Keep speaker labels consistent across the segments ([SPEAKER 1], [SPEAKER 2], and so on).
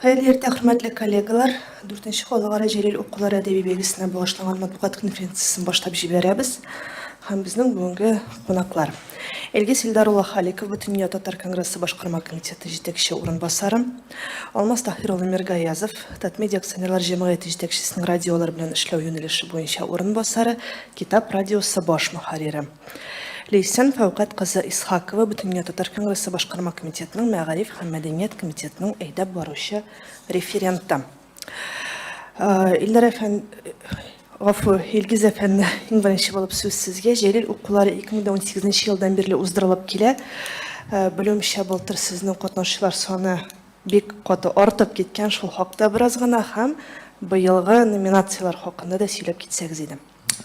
[SPEAKER 1] Хәерле иртә, хөрмәтле коллегалар. Дүртенче халыкара Җәлил укулары әдәби бәйгесенә багышланган матбугат конференциясен башлап җибәрәбез. Һәм безнең бүгенге кунаклар. Илгиз Илдар улы Халиков, Бөтендөнья татар конгрессы башкарма комитеты җитәкче урынбасары. Алмаз Таһир улы Миргаязов, Татмедиа акционерлар җәмгыяте җитәкчесенең радиолар белән эшләү юнәлеше буенча урынбасары, Китап радиосы баш мөхәррире. Ләйсән Фәүкать кызы Исхакова, Бөтендөнья татар конгрессы башкарма комитетының мәгариф һәм мәдәният комитетының әйдәп баручы референты. Илдар әфән, гафу, Илгиз әфәнде, иң беренче булып сүз сезгә. Җәлил укулары 2018 елдан бирле уздырылып килә. Белүемчә, былтыр сезнең катнашучылар саны бик каты артып киткән, шул хакта бераз гына һәм быелгы номинацияләр хакында да сөйләп китсәгез иде.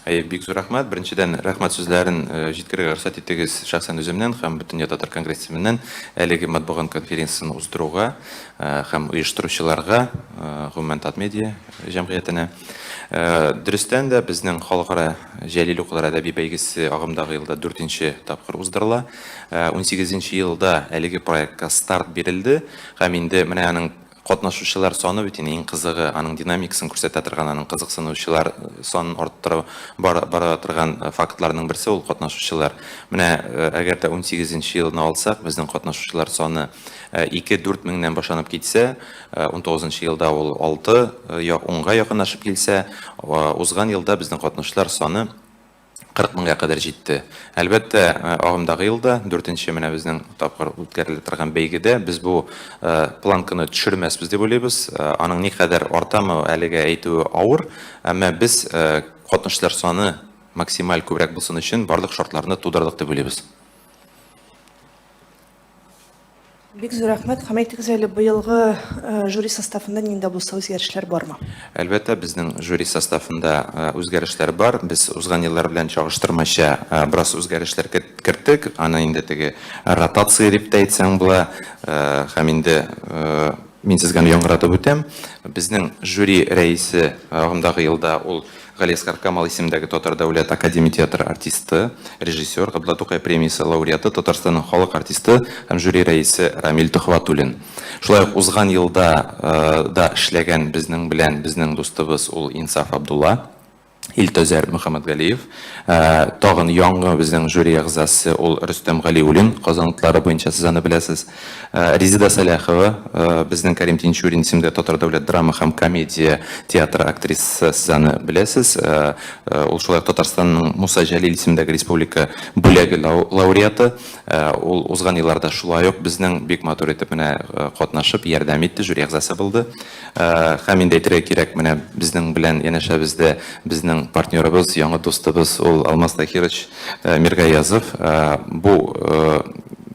[SPEAKER 2] Әйе, бик зур рәхмәт. Беренчедән, рәхмәт сүзләрен җиткерергә рөхсәт итегез шәхсән үземнән һәм Бөтендөнья татар конгрессы исеменнән әлеге матбугат конференциясен уздыруга һәм оештыручыларга, гомумән Татмедиа җәмгыятенә. Дөрестән дә, безнең халыкара Җәлил укулары әдәби бәйгесе агымдагы елда дүртенче тапкыр уздырыла. Унсигезенче елда әлеге проектка старт бирелде һәм инде менә аның Катнашучылар саны бит инде иң кызыгы, аның динамикасын күрсәтә торган, аның кызыксынучылар санын арттыра бара, бара торган фактларның берсе ул катнашучылар. Менә әгәр дә унсигезенче елны алсак, безнең катнашучылар саны ике-дүрт меңнән башланып китсә, унтугызынчы елда ул алты, унга якынлашып килсә, узган елда безнең катнашучылар саны 40 меңгә кадәр җитте. Әлбәттә, агымдагы елда, дүртенче менә безнең тапкыр үткәрелә торган бәйгедә без бу планканы төшермәсбез дип уйлыйбыз. Аның никадәр артамы, әлегә әйтүе авыр, әмма без катнашучылар саны максималь күбрәк булсын өчен барлык шартларны тудырдык дип уйлыйбыз.
[SPEAKER 1] Бик зур рәхмәт. Һәм әйтегез әле, быелгы жюри составында нинди дә булса үзгәрешләр бармы?
[SPEAKER 2] Әлбәттә, безнең жюри составында үзгәрешләр бар. Без узган еллар белән чагыштырмача бераз үзгәрешләр керттек. Аны инде теге ротация дип тә әйтсәң була. Һәм инде мин сезгә аны яңгыратып үтәм. Безнең жюри рәисе агымдагы елда ул Галиәсгар Камал исемендәге Татар дәүләт академия театры артисты, режиссер, Габдулла Тукай премиясе лауреаты, Татарстанның халык артисты һәм жюри рәисе Рамил Төхвәтуллин. Шулай ук узган елда да эшләгән безнең белән безнең дустыбыз ул Инсаф Абдулла, Илтөзәр Мөхәммәтгалиев. Тагын яңгы безнең жюри әгъзасы ул Рөстәм Галиуллин, Казан утлары буенча сез аны беләсез. Резеда Сәләхова, безнең Кәрим Тинчурин исемендәге Татар дәүләт драма һәм комедия театры актрисасы, сез аны беләсез. Ул шулай ук Татарстанның Муса Җәлил исемендәге республика бүләге лауреаты. Ул узган елларда шулай ук безнең бик матур итеп менә катнашып, ярдәм итте, жюри әгъзасы булды. Һәм инде әйтергә кирәк, менә безнең белән янәшәбездә безнең партнерыбыз, яңа дустыбыз ул Алмаз Таһирович Миргаязов. Бу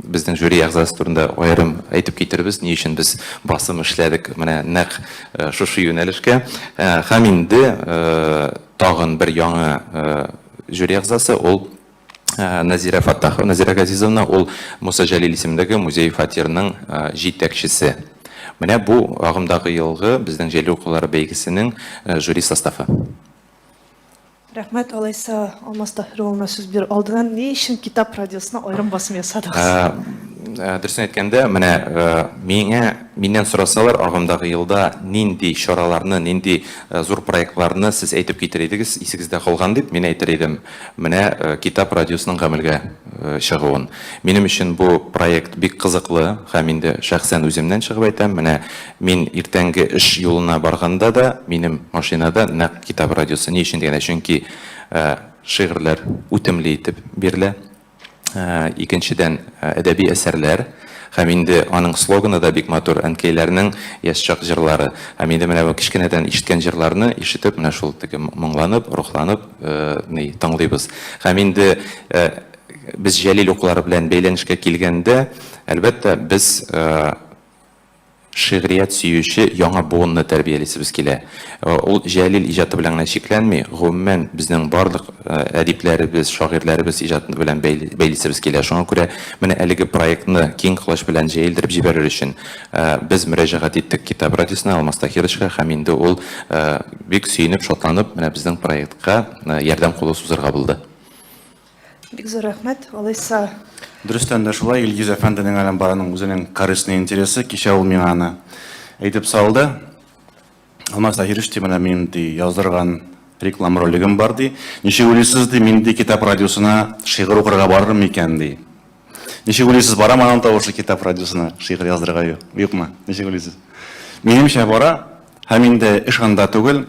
[SPEAKER 2] безнең жюри әгъзасы турында аерым әйтеп китербез, ни өчен без басым эшләдек менә нәкъ шушы юнәлешкә. Һәм инде тагын бер яңа жюри әгъзасы ул Назирә Фаттахова, Назирә Газизовна, ул Муса Җәлил исемендәге музей-фатирның җитәкчесе. Менә бу агымдагы елгы безнең Җәлил укулары бәйгесенең жюри составы.
[SPEAKER 1] Рәхмәт, алайса Алмаз Таһир улына сүз бирер алдыннан, ни өчен Китап радиосына аерым басым ясадыгыз?
[SPEAKER 2] Дөресен әйткәндә, менә миңа, миннән сорасалар, агымдагы елда нинди чараларны, нинди зур проектларны сез әйтеп китер идегез, исегездә калган дип, мин әйтер идем, менә Китап радиосының гамәлгә чыгуын. Минем өчен бу проект бик кызыклы һәм инде шәхсән үземнән чыгып әйтәм, менә Мин иртәнге эш юлына барганда да, минем машинада нәкъ Китап радиосы. Ни өчен дигәндә, чөнки шигырьләр үтемле итеп бирелә. Икенчедән, әдәби әсәрләр. Һәм инде аның слоганы да бик матур, Әнкәйләрнең яшь чак җырлары. Һәм инде менә бу кечкенәдән ишеткән җырларны ишетеп, менә шул теге моңланып, рухланып, ни, тыңлыйбыз. Һәм инде без Җәлил укулары белән бәйләнешкә килгәндә, әлбәттә, без Шигърият сөюче яңа буынны тәрбиялисебез килә. Ул Җәлил иҗаты белән генә чикләнми, гомумән, безнең барлык әдипләребез, шагыйрьләребез иҗаты белән бәйлисебез килә. Шуңа күрә менә әлеге проектны киң колач белән җәелдереп җибәрер өчен без мөрәҗәгать иттек Китап радиосына, Алмаз Таһировичка, һәм инде ул бик сөенеп, шатланып, менә безнең проектка ярдәм кулы сузырга булды.
[SPEAKER 1] Бик зур рәхмәт. Алайса.
[SPEAKER 3] Дөрестән дә шулай, Илгиз әфәнденең әле бар аның үзенең корыстный интересы. Кичә ул миңа аны әйтеп салды. Алмаз Таһирович, ди, менә мин, ди, яздырган реклама ролигым бар, ди. Ничек уйлыйсыз, ди, мин, ди, Китап радиосына шигырь укырга барырмын микән, ди. Ничек уйлыйсыз, барамы аның тавышы Китап радиосына шигырь яздырырга, юк, юкмы? Ничек уйлыйсыз? Минемчә, бара. Һәм инде эш анда түгел.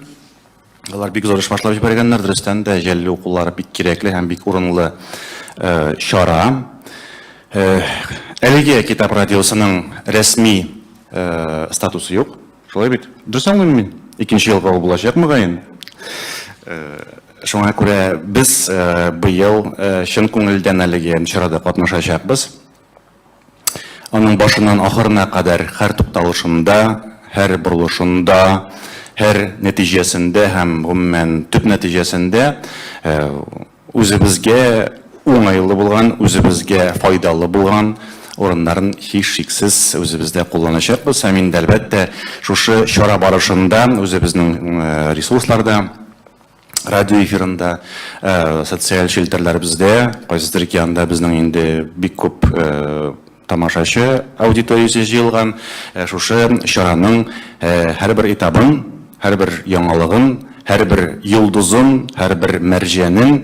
[SPEAKER 3] Алар бик зур эш башлап җибәргәннәр, дөрестән дә, җәлле укулары бик кирәкле һәм бик урынлы э, чара. Э, әлеге Китап радиосының рәсми э, статусы юк. Шулай бит? Дөрес аңлыйм мин? Икенче елга ул булачак мөгаен. Шуңа күрә без быел чын күңелдән әлеге чарада катнашачакбыз. Аның башыннан ахырына кадәр һәр тукталышында, һәр борылышында, һәр нәтиҗәсендә һәм гомумән төп нәтиҗәсендә Үзебезгә уңайлы булган, үзебезгә файдалы булган урыннарын һичшиксез үзебездә кулланачакбыз. Һәм инде, әлбәттә, шушы чара барышында үзебезнең ресурсларда, радио эфирында, социаль челтәрләребездә, кайсыдыр океанда безнең инде бик күп Тамашачы аудиториясе җыелган шушы чараның һәрбер этабын, һәрбер яңалыгын, һәрбер йолдызын, һәрбер мәрҗәнен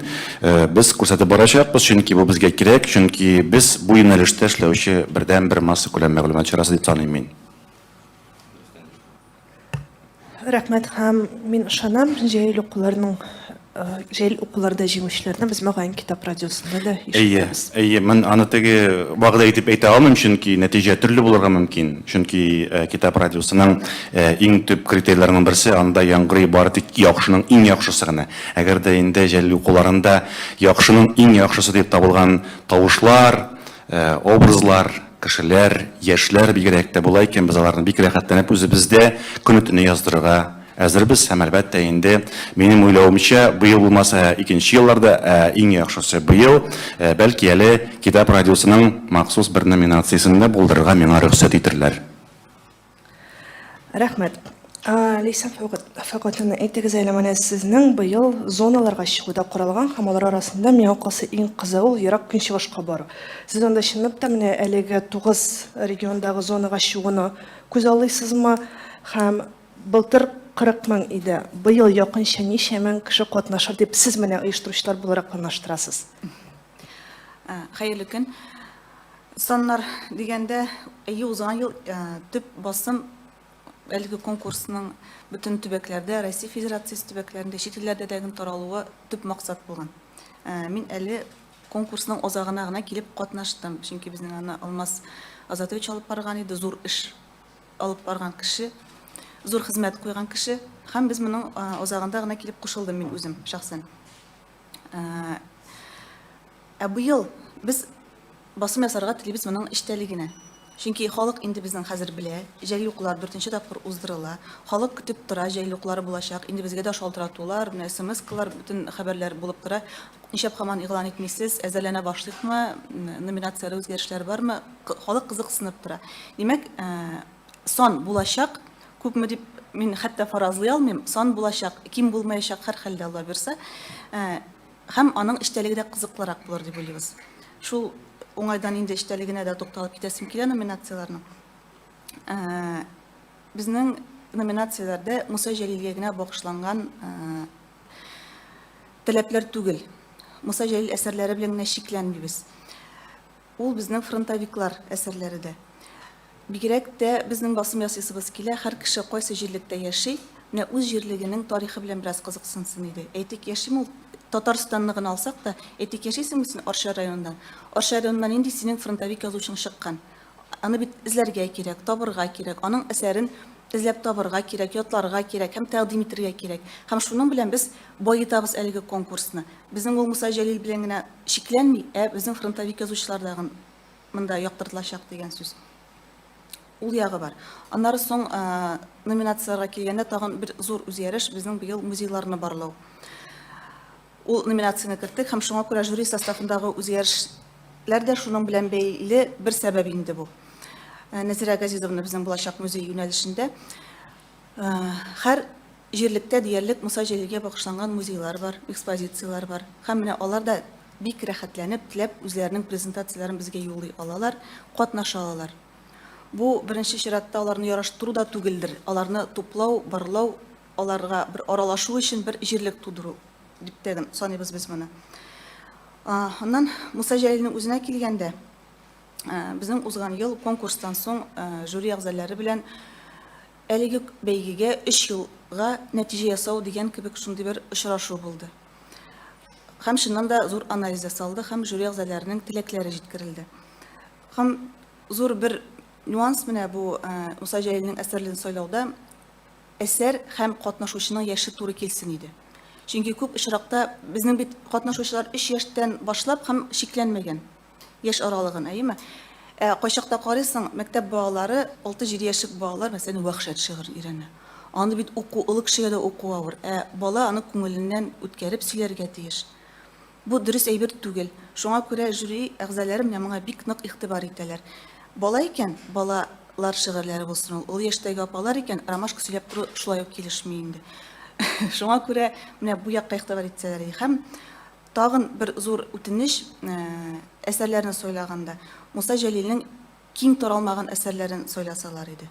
[SPEAKER 3] без күрсәтеп барачакбыз, чөнки бу безгә кирәк, чөнки без бу юнәлештә эшләүче бердәнбер массакүләм мәгълүмат чарасы дип саныйм мин.
[SPEAKER 1] Рәхмәт һәм мин ышанам, җәел укуларының җәел укуларда җиңүчеләрне без мөгаен Китап радиосында да
[SPEAKER 3] Әйе, ишетербез. әйе, мин аны теге вәгъдә итеп әйтә алмыйм, чөнки нәтиҗә төрле булырга мөмкин. Чөнки Китап радиосының иң төп критерийларының берсе анда яңгырый бары тик яхшының иң яхшысы гына. Әгәр дә инде җәлил укуларында яхшының иң яхшысы дип табылган тавышлар, образлар, Кешеләр, яшьләр бигрәк тә була икән, без аларны бик рәхәтләнеп үзебездә көне-төне яздырырга әзербез һәм, әлбәттә инде, минем уйлавымча, быел булмаса, икенче елларда, ә иң яхшысы быел, бәлки әле Китап радиосының махсус бер номинациясен дә булдырырга миңа рөхсәт итерләр.
[SPEAKER 1] Рәхмәт. Ләйсән Фәүкатовна, әйтегез әле, менә сезнең быел зоналарга чыгуда каралган һәм алар арасында миңа калса иң кызыгы ул Ерак Көнчыгышка бару. Сез анда чынлап та менә әлеге 9 региондагы зонага чыгуны күз аллыйсызмы? Һәм былтыр 40 мең иде, быел якынча ничә мең кеше катнашыр дип сез менә оештыручылар буларак планлаштырасыз?
[SPEAKER 4] Хәерле көн. Саннар дигәндә, әйе, узган ел төп басым әлеге конкурсның бөтен төбәкләрдә, Россия Федерациясе төбәкләрендә, чит илләрдә дә таралуы төп максат булган. Мин әле конкурсның азагына гына килеп катнаштым, чөнки безнең аны Алмаз Азатович алып барган иде, зур эш алып барган кеше, зур хезмәт куйган кеше. Һәм без моның азагында гына килеп кушылдым мин үзем шәхсән. Ә быел без басым ясарга телибез моның эчтәлегенә. Чөнки халык инде безнең хәзер белә, җәй укулары дүртенче тапкыр уздырыла. Халык көтеп тора, җәй укулары булачак. Инде безгә дә шалтыратулар, менә смс-калар, бөтен хәбәрләр булып тора. Нишләп һаман игълан итмисез, әзерләнә башлыйкмы, номинацияләрдә үзгәрешләр бармы? Халык кызыксынып тора. Димәк, сан булачак, күпме дип мин хәтта фаразлый алмыйм, сан булачак, ким булмаячак һәрхәлдә, Алла бирса. Һәм аның эчтәлеге дә кызыклырак булыр дип уйлыйбыз. Шул уңайдан инде эчтәлегенә дә тукталып китәсем килә номинацияләрнең. Безнең номинацияләрдә Муса Җәлилгә генә багышланган таләпләр түгел. Муса Җәлил әсәрләре белән генә чикләнмибез. Ул безнең фронтовиклар әсәрләре дә. Бигрәк тә безнең басым ясыйсыбыз килә, һәр кеше кайсы җирлектә яши, менә үз җирлегенең тарихы белән бераз кызыксынсын иде. Әйтик, яшиме ул, Татарстанны гына алсак та, әйтик, яшисеңме син Арча районында? Арча районына нинди синең фронтовик язучың чыккан? Аны бит эзләргә кирәк, табырга кирәк, аның әсәрен эзләп табырга кирәк, ятларга кирәк һәм тәкъдим итергә кирәк. Һәм шуның белән без баетабыз әлеге конкурсны. Безнең ул Муса Җәлил белән генә чикләнми, ә безнең фронтовик язучылар дагын монда яктыртылачак дигән сүз. Ул ягы бар. Аннары соң номинацияләргә килгәндә тагын бер зур үзгәреш безнең быел музейларны барлау. Ул номинацияне керттек һәм шуңа күрә жюри составындагы үзгәрешләр дә шуның белән бәйле бер сәбәп инде бу. Нәзирә Газизовна безнең булачак музей юнәлешендә. Һәр җирлектә диярлек Муса Җәлилгә багышланган музейлар бар, экспозицияләр бар. Һәм менә алар да бик рәхәтләнеп, теләп үзләренең презентацияләрен безгә юллый алалар, катнаша алалар. Бу, беренче чиратта, аларны яраштыру да түгелдер, аларны туплау, барлау, аларга бер аралашу өчен бер җирлек тудыру дип тә саныйбыз без моны. Аннан Муса Җәлилнең үзенә килгәндә, безнең узган ел конкурстан соң жюри әгъзалары белән әлеге бәйгегә өч елга нәтиҗә ясау дигән кебек шундый бер очрашу булды. Һәм чыннан да зур анализ ясалды һәм жюри әгъзаларының теләкләре җиткерелде. Һәм зур бер нюанс менә бу Муса Җәлилнең әсәрләрен сайлауда әсәр һәм катнашучының яше туры килсен иде. Чөнки күп очракта безнең бит катнашучылар өч яшьтән башлап һәм чикләнмәгән яшь аралыгын, әйеме? Ә кайчакта карыйсың, мәктәп балалары, алты-җиде яшьлек балалар, мәсәлән, Вәхшәт шигырен өйрәнә. Аны бит уку, олы кешегә дә уку авыр, ә бала аны күңеленнән үткәреп сөйләргә тиеш. Бу дөрес әйбер түгел. Шуңа күрә жюри әгъзалары менә моңа бик нык игътибар итәләр. Бала икән, бала лар шигырьләре булсын ул. Олы яшьтәге апалар икән, ромашка сөйләп тору шулай ук килешми инде. Шуңа күрә менә бу якка игътибар итсәләр иде. Һәм тагын бер зур үтенеч, әсәрләрне сайлаганда, Муса Җәлилнең киң таралмаган әсәрләрен сайласалар иде.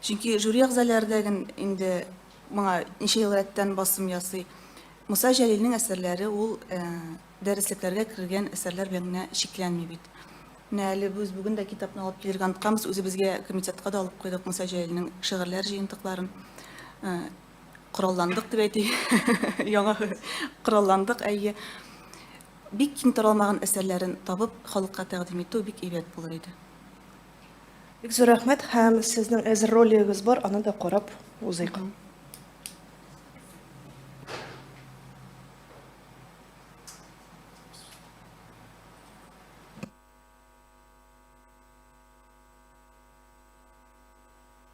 [SPEAKER 4] Чөнки жюри әгъзалары да инде моңа ничә ел рәттән басым ясый. Муса Җәлилнең әсәрләре ул дәреслекләргә кергән әсәрләр белән генә чикләнми бит. Менә әле без бүген дә китапны алып килергә онытканбыз, үзебезгә комитетка да алып куйдык Муса Җәлилнең шигырьләр җыентыкларын. Коралландык дип әйтик. Яңа коралландык, әйе. Бик киң таралмаган әсәрләрен табып, халыкка тәкъдим итү бик әйбәт булыр иде.
[SPEAKER 1] Бик зур рәхмәт һәм сезнең әзер ролигыгыз бар, аны да карап узыйк.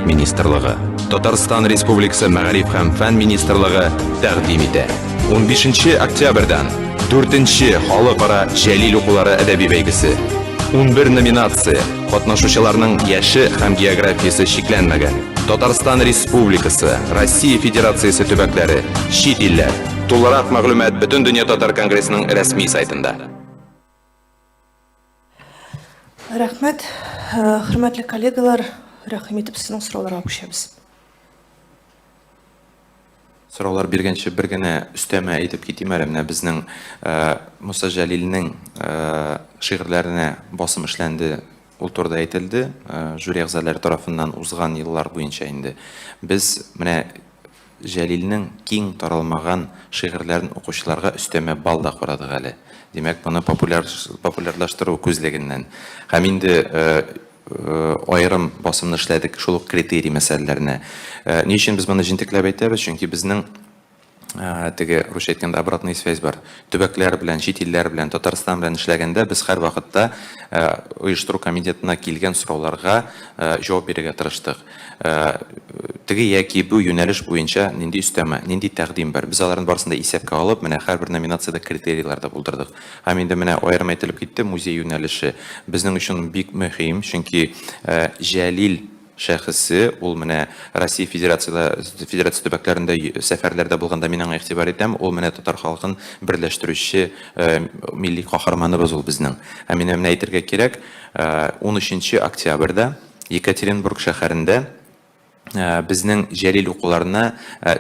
[SPEAKER 2] Министрлыгы, Татарстан Республикасы Мәгариф һәм фән министрлыгы тәкъдим итә. 15 октябрьдән 4 халыкара Җәлил укулары әдәби бәйгесе. 11 номинация, катнашучыларның яше һәм географиясе чикләнмәгән. Татарстан Республикасы, Россия Федерациясе төбәкләре, чит илләр. Тулырак мәгълүмат Бөтендөнья татар конгрессының рәсми сайтында.
[SPEAKER 1] Рәхмәт. Э, хөрмәтле коллегалар, рәхим итеп сезнең сорауларга күчәбез.
[SPEAKER 2] Сораулар биргәнче бер генә өстәмә әйтеп китим әле. Менә безнең э, Муса Җәлилнең э, шигырьләренә басым эшләнде, ул турыда әйтелде. Жюри әгъзалары тарафыннан узган еллар буенча инде. Без менә Җәлилнең киң таралмаган шигырьләрен укучыларга өстәмә балл да карадык әле. Димәк, моны популяр, популярлаштыру күзлегеннән. Һәм инде аерым басымны эшләдек шул ук критерий мәсьәләләренә. Ни өчен без моны җентекләп әйтәбез? Чөнки безнең теге русча әйткәндә обратная связь бар. Төбәкләр белән, чит илләр белән, Татарстан белән эшләгәндә без һәрвакытта оештыру комитетына килгән сорауларга җавап бирергә тырыштык. Теге яки бу юнәлеш буенча нинди өстәмә, нинди тәкъдим бар? Без аларны барысын да исәпкә алып, менә һәрбер номинациядә критерийлар да булдырдык. Һәм инде менә аерым әйтелеп китте, музей юнәлеше безнең өчен бик мөһим, чөнки Җәлил шәхесе, ул менә Россия Федерация Федерация төбәкләрендә сәфәрләрдә булганда мин аңа игътибар итәм, ул менә татар халкын берләштерүче милли каһарманыбыз ул безнең. Һәм инде менә әйтергә кирәк, 13 октябрьдә Екатеринбург шәһәрендә безнең Җәлил укуларына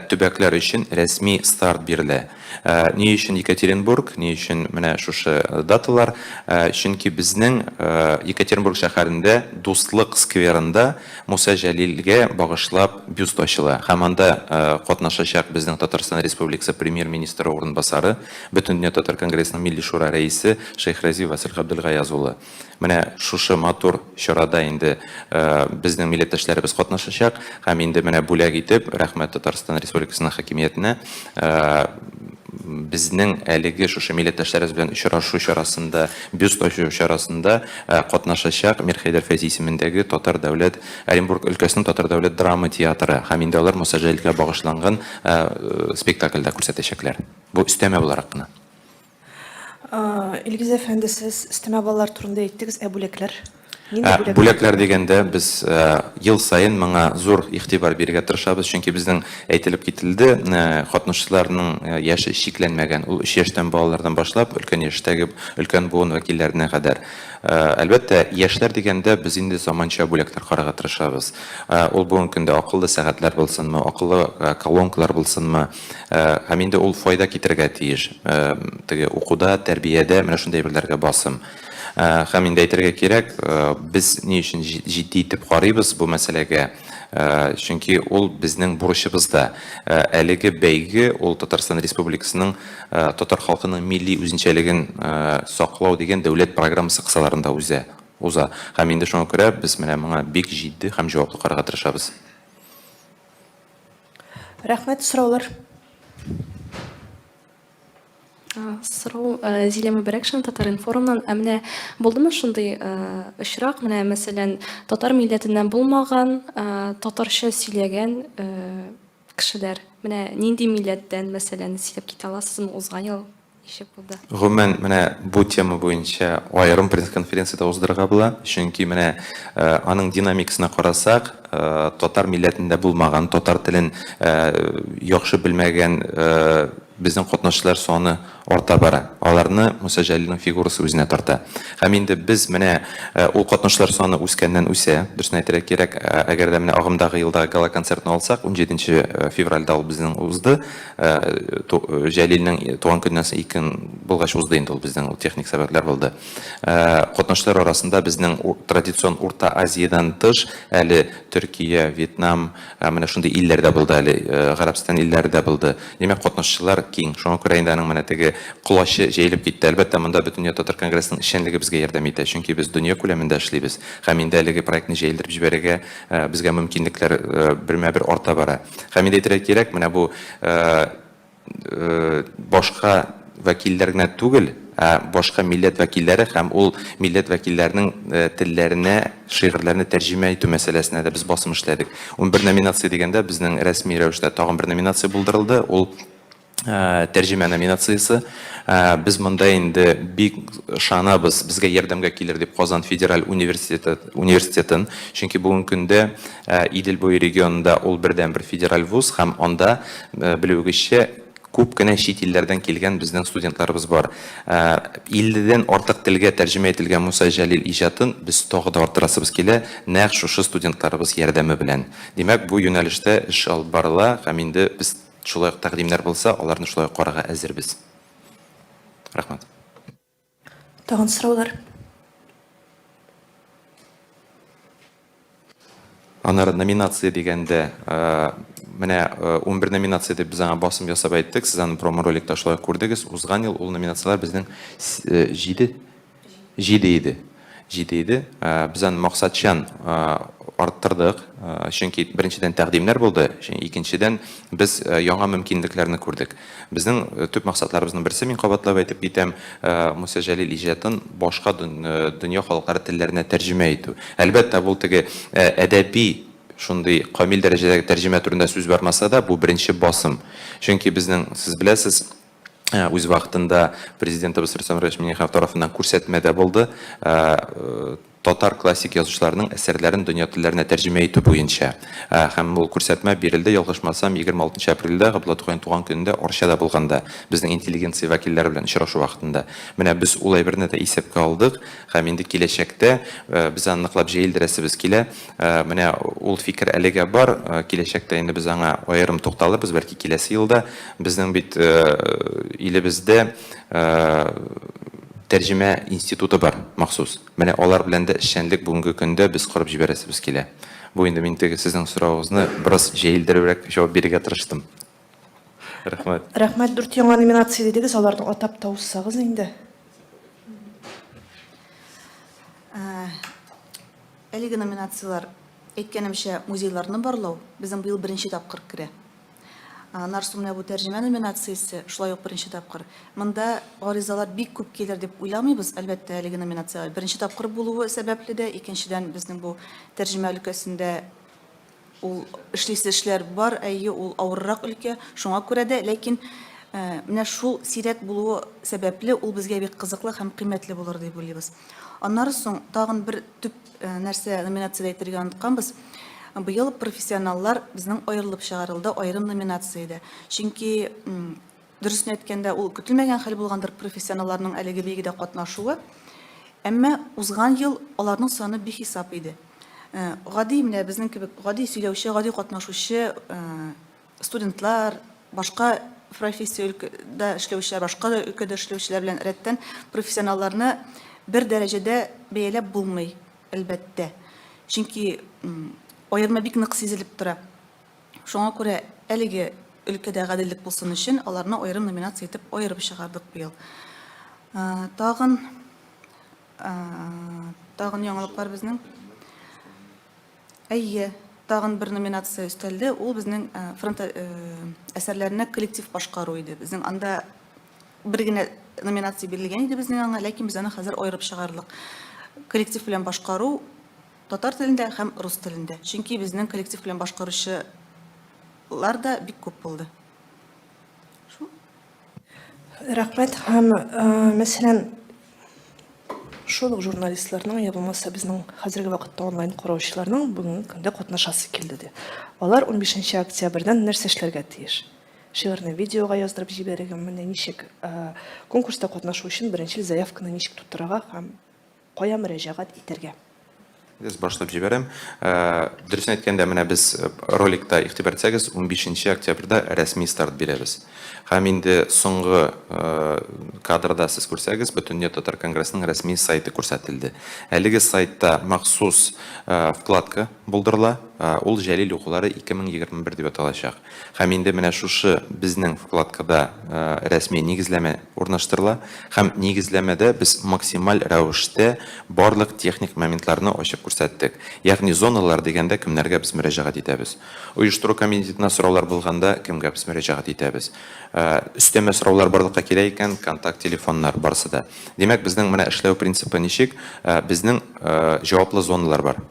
[SPEAKER 2] төбәкләр өчен рәсми старт бирелә. Ни өчен Екатеринбург, ни өчен менә шушы даталар? Чөнки безнең Екатеринбург шәһәрендә Дуслык скверында Муса Җәлилгә багышлап бюст ачыла. Һәм анда катнашачак безнең Татарстан Республикасы Премьер-министры урынбасары, Бөтендөнья татар конгрессының Милли шура рәисе Шәйхразиев Васил Габделгаяз улы. Менә шушы матур чарада инде безнең милләттәшләребез катнашачак һәм инде менә бүләк итеп, рәхмәт Татарстан Республикасының хакимиятенә, безнең әлеге шушы милләттәшләребез белән очрашу чарасында, бюст ачу чарасында катнашачак Мирхәйдәр Фәйзи исемендәге Татар дәүләт, Оренбург өлкәсенең Татар дәүләт драма театры һәм инде алар Муса Җәлилгә багышланган спектакль дә күрсәтәчәкләр. Бу өстәмә буларак кына.
[SPEAKER 1] Илгиз әфәнде, сез өстәмә баллар турында әйттегез, ә бүләкләр? Нинди
[SPEAKER 2] Ә,
[SPEAKER 1] бүләкләр?
[SPEAKER 2] Бүләкләр дигәндә, без э, ел саен моңа зур игътибар бирергә тырышабыз, чөнки безнең әйтелеп кителде, э, катнашучыларның э, яше чикләнмәгән. Ул 3 яшьтән балалардан башлап, өлкән яшьтәге өлкән буын вәкилләренә кадәр. Әлбәттә, яшьләр дигәндә без инде заманча бүләкләр карарга тырышабыз. Ул бүгенге көндә акыллы сәгатьләр булсынмы, акыллы колонкалар булсынмы, һәм инде ул файда китерергә тиеш. Теге укуда, тәрбиядә менә шундый әйберләргә басым. Һәм инде әйтергә кирәк, без ни өчен җитди итеп карыйбыз бу мәсьәләгә? Чөнки ул безнең бурычыбыз да. Әлеге бәйге ул Татарстан Республикасының татар халкының милли үзенчәлеген саклау дигән дәүләт программасы кысаларында үзә, уза. Һәм инде шуңа күрә без менә моңа бик җитди һәм җаваплы карарга тырышабыз.
[SPEAKER 1] Рәхмәт, сораулар.
[SPEAKER 5] Сорау Зилә Мөбәрәкшина Татар-информнан. Ә менә булдымы шундый очрак, менә мәсәлән, татар милләтеннән булмаган, татарча сөйләгән кешеләр, менә нинди милләттән, мәсәлән, сөйләп китә аласызмы, узган ел ничек булды?
[SPEAKER 2] Гомумән, менә бу тема буенча аерым пресс-конференция дә уздырырга була, чөнки менә аның динамикасына карасак, татар милләтендә булмаган, татар телен яхшы белмәгән Безнең катнашчылар саны арта бара. Аларны Муса Җәлилнең фигурасы үзенә тарта. Һәм инде без менә ул катнашчылар саны үскәннән-үсә, дөресен әйтергә кирәк, әгәр дә менә агымдагы елдагы гала-концертны алсак, унҗиденче февральдә ул безнең узды. Җәлилнең туган көненнән соң ике көн булгач узды инде ул безнең, ул техник сәбәпләр булды. Катнашчылар арасында безнең традицион Урта Азиядән тыш әле Төркия, Вьетнам, менә шундый илләр дә булды әле, Гарәбстан илләре дә булды. Димәк, катнашучылар киң. Шуңа күрә инде аның менә теге колачы җәелеп китте. Әлбәттә, монда Бөтендөнья татар конгрессының эшчәнлеге безгә ярдәм итә, чөнки без дөнья күләмендә эшлибез. Һәм инде әлеге проектны җәелдереп җибәрергә безгә мөмкинлекләр бермә-бер арта бара. Һәм инде әйтергә кирәк, менә бу башка вәкилләр генә түгел, ә башка милләт вәкилләре һәм ул милләт вәкилләренең телләренә шигырьләрне тәрҗемә итү мәсьәләсенә дә без басым эшләдек. 11 номинация дигәндә безнең рәсми рәвештә тагын бер номинация булдырылды, ул тәрҗемә номинациясе. Без монда инде бик ышанабыз, безгә ярдәмгә килер дип Казан федераль университеты, университетын, чөнки бүгенге көндә Идел буе регионында ул бердәнбер федераль вуз һәм анда Белүегезчә, күп кенә чит илләрдән килгән безнең студентларыбыз бар. Илледән артык телгә тәрҗемә ителгән Муса Җәлил иҗатын без тагы да арттырасыбыз килә, нәкъ шушы студентларыбыз ярдәме белән. Димәк, бу юнәлештә эш алып барыла һәм инде без шулай ук тәкъдимнәр булса, аларны шулай ук карарга әзербез. Рәхмәт.
[SPEAKER 1] Тагын сораулар?
[SPEAKER 2] Аннары номинация дигәндә, менә 11 номинация дип без аңа басым ясап әйттек. Сез аны промо-роликта шулай күрдегез. Узган ел ул номинацияләр безнең 7 7 иде. 7 иде. Без аны максатчан арттырдык. Чөнки беренчедән тәкъдимнәр булды, икенчедән без яңа мөмкинлекләрне күрдек. Безнең төп максатларыбызның берсе, мин кабатлап әйтеп китәм, Муса Җәлил иҗатын башка дөнья халыклары телләренә тәрҗемә итү. Әлбәттә, бу теге әдәби шундый камил дәрәҗәдәге тәрҗемә турында сүз бармаса да, бу беренче басым. Чөнки безнең, сез беләсез, үз вакытында Президентыбыз Рөстәм Рәшит Миңнеханов тарафыннан күрсәтмә дә булды. Татар классик язучыларының әсәрләрен дөнья телләренә тәрҗемә итү буенча. Һәм ул күрсәтмә бирелде, ялгышмасам, 26 нчы апрельдә, Габдулла Тукайның туган көнендә Арчада булганда, безнең интеллигенция вәкилләре белән очрашу вакытында. Менә без ул әйберне дә исәпкә алдык һәм инде киләчәктә без аны ныклап җәелдерәсебез килә. Менә ул фикер әлегә бар, киләчәктә инде без аңа аерым тукталырбыз, бәлки киләсе елда. Безнең бит илебездә тәрҗемә институты бар махсус. Менә алар белән дә эшчәнлек бүгенге көндә без корып җибәрәсебез килә. Бу инде мин теге сезнең соравыгызны бераз җәелдеребрәк җавап бирергә тырыштым. Рәхмәт.
[SPEAKER 1] Рәхмәт. Дүрт яңа номинация дидегез, аларны атап та узсагыз инде.
[SPEAKER 4] Әлеге номинацияләр, әйткәнемчә, музейларны барлау безнең быел беренче тапкыр керә. Аннары соң менә бу тәрҗемә номинациясе шулай ук беренче тапкыр. Монда гаризалар бик күп килер дип уйламыйбыз, әлбәттә, әлеге номинациягә беренче тапкыр булуы сәбәпле дә, икенчедән, безнең бу тәрҗемә өлкәсендә ул эшлисе эшләр бар, әйе, ул авыррак өлкә, шуңа күрә дә, ләкин Менә шул сирәк булуы сәбәпле ул безгә бик кызыклы һәм кыйммәтле булыр дип уйлыйбыз. Аннары соң тагын бер төп нәрсә номинациядә әйтергә онытканбыз. Быел профессионаллар безнең аерылып чыгарылды аерым номинациядә. Чөнки дөресен әйткәндә, ул көтелмәгән хәл булгандыр профессионалларның әлеге бәйгедә катнашуы. Әмма узган ел аларның саны бихисап иде. Гади менә безнең кебек гади сөйләүче, гади катнашучы студентлар, башка профессия өлкәдә эшләүчеләр, башка да өлкәдә эшләүчеләр белән рәттән профессионалларны бер дәрәҗәдә бәяләп булмый, әлбәттә. Чөнки аерма бик нык сизелеп тора. Шуңа күрә әлеге өлкәдә гаделлек булсын өчен аларны аерым номинация итеп аерып чыгардык быел. Тагын тагын яңалыклар безнең. Әйе, тагын бер номинация өстәлде. Ул безнең фронт әсәрләренә коллектив башкару иде. Безнең анда бер генә номинация бирелгән иде безнең аңа, ләкин без аны хәзер аерып чыгардык. Коллектив белән башкару татар телендә һәм рус телендә. Чөнки безнең коллектив белән башкаручылар да бик күп булды. Шул.
[SPEAKER 1] Рәхмәт. Һәм, мәсәлән, Шул ук журналистларның, я булмаса безнең хәзерге вакытта онлайн караучыларның бүгенге көндә катнашасы килде ди. Алар 15 октябрьдән нәрсә эшләргә тиеш? Шигырьне видеога яздырып җибәрергә, менә ничек конкурста катнашу өчен беренчел заявканы ничек тутырырга һәм кая мөрәҗәгать итәргә?
[SPEAKER 2] Без башлап җибәрәм. Дөресен әйткәндә, менә без роликта игътибар итсәгез, 15 октябрьдә рәсми старт бирәбез. Һәм инде соңгы кадрда сез күрсәгез, Бөтендөнья татар конгрессының рәсми сайты күрсәтелде. Әлеге сайтта махсус вкладка булдырыла, ул Җәлил укулары 2021 дип аталачак. Һәм инде менә шушы безнең вкладкада рәсми нигезләмә урнаштырыла. Һәм нигезләмәдә без максималь рәвештә барлык техник моментларны ачып күрсәттек. Ягъни зоналар дигәндә кемнәргә без мөрәҗәгать итәбез. Оештыру комитетына сораулар булганда кемгә без мөрәҗәгать итәбез. Өстәмә сораулар барлыкка килә икән, контакт телефоннар барысы да. Димәк, безнең менә эшләү принципы ничек? Безнең җаваплы зоналар бар.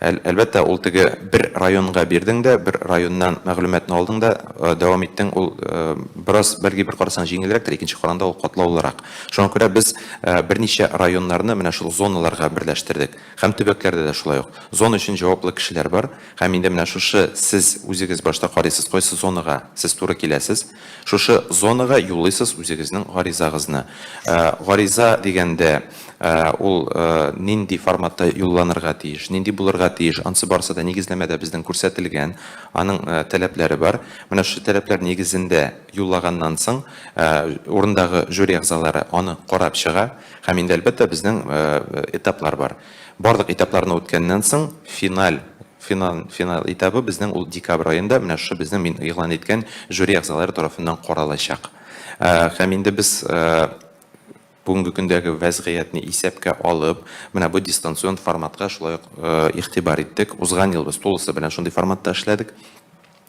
[SPEAKER 2] Әлбәттә, ул теге бер районга бирдең дә, бер районнан мәгълүматны алдың да, дәвам иттең, ул бераз, бәлки бер карасаң җиңелрәктер, икенче караганда ул катлаулырак. Шуңа күрә без берничә районнарны менә шул зоналарга берләштердек. Һәм төбәкләрдә дә шулай ук. Зона өчен җаваплы кешеләр бар. Һәм инде менә шушы сез үзегез башта карыйсыз, кайсы зонага сез туры киләсез. Шушы зонага юллыйсыз үзегезнең гаризагызны. Гариза дигәндә, Ул нинди форматта юлланырга тиеш, нинди булырга тиеш, ансы барысы да нигезләмәдә безнең күрсәтелгән, аның таләпләре бар. Менә шушы таләпләр нигезендә юллаганнан соң, урындагы жюри әгъзалары аны карап чыга һәм инде, әлбәттә, безнең этаплар бар. Барлык этапларны үткәннән соң, финаль, финал, финал этабы безнең ул декабрь аенда, менә шушы безнең мин игълан иткән жюри әгъзалары тарафыннан каралачак. Һәм инде без Бүгенге көндәге вәзгыятьне исәпкә алып, менә бу дистанцион форматка шулай ук игътибар иттек. Узган ел без тулысы белән шундый форматта эшләдек.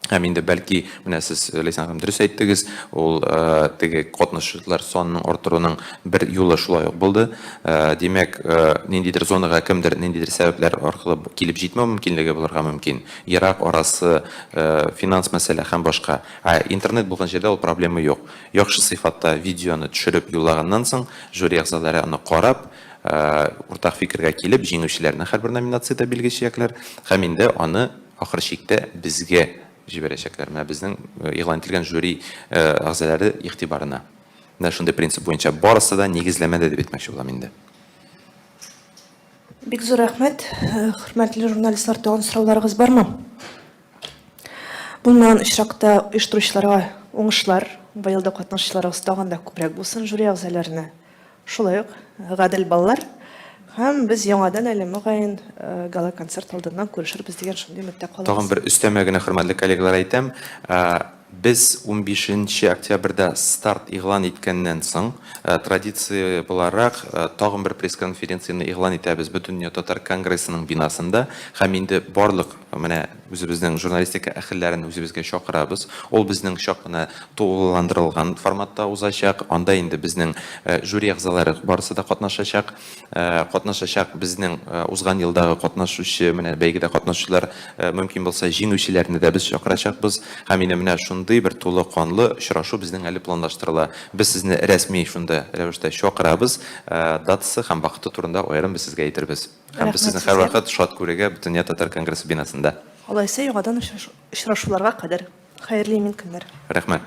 [SPEAKER 2] Һәм инде бәлки, менә сез, Ләйсән ханым, дөрес әйттегез, ул теге катнашучылар санының арттыруның бер юлы шулай ук булды. Димәк, ниндидер зонага кемдер ниндидер сәбәпләр аркылы килеп җитмәү мөмкинлеге булырга мөмкин. Ерак арасы, финанс мәсьәлә һәм башка. Ә интернет булган җирдә ул проблема юк. Яхшы сыйфатта видеоны төшереп юллаганнан соң, жюри әгъзалары аны карап, уртак фикергә килеп, җиңүчеләрне һәрбер номинациядә билгеләячәкләр һәм инде аны ахыр чиктә безгә җибәрәчәкләр. Менә безнең игълан ителгән жюри әгъзалары игътибарына. Менә шундый принцип буенча барысы да нигезләмәдә дип әйтмәкче булам инде.
[SPEAKER 1] Бик зур рәхмәт. Хөрмәтле журналистлар, тагын сорауларыгыз бармы? Булмаган очракта оештыручыларга уңышлар, быел да катнашучыларыгыз тагын да күбрәк булсын, жюри әгъзаларына шулай ук гадел баллар. Һәм без яңадан әле мөгаен гала-концерт алдыннан күрешербез дигән шундый өметтә калабыз.
[SPEAKER 2] Тагын бер өстәмә генә, хөрмәтле коллегалар, әйтәм. Без унбишенче октябрьдә старт игълан иткәннән соң, традиция буларак, тагын бер пресс-конференцияне игълан итәбез Бөтендөнья татар конгрессының бинасында һәм инде барлык Менә үзебезнең журналистика әһелләрен үзебезгә чакырабыз. Ул безнең чак кына тулыландырылган форматта узачак. Анда инде безнең жюри әгъзалары барысы да катнашачак. Катнашачак безнең узган елдагы катнашучы, менә бәйгедә катнашучылар, мөмкин булса, җиңүчеләрне дә без чакырачакбыз. Һәм инде менә шунда. шундый бер тулы канлы очрашу безнең әле планлаштырыла. Без сезне рәсми шунда рәвештә чакырабыз. Датасы һәм вакыты турында аерым без сезгә әйтербез. Һәм без
[SPEAKER 1] Рәхмәт
[SPEAKER 2] сезне
[SPEAKER 1] сезгә.
[SPEAKER 2] һәрвакыт шат күрергә Бөтендөнья татар конгрессы бинасында.
[SPEAKER 1] Алайса, яңадан очрашуларга кадәр. Хәерле имин көннәр.
[SPEAKER 2] Рәхмәт.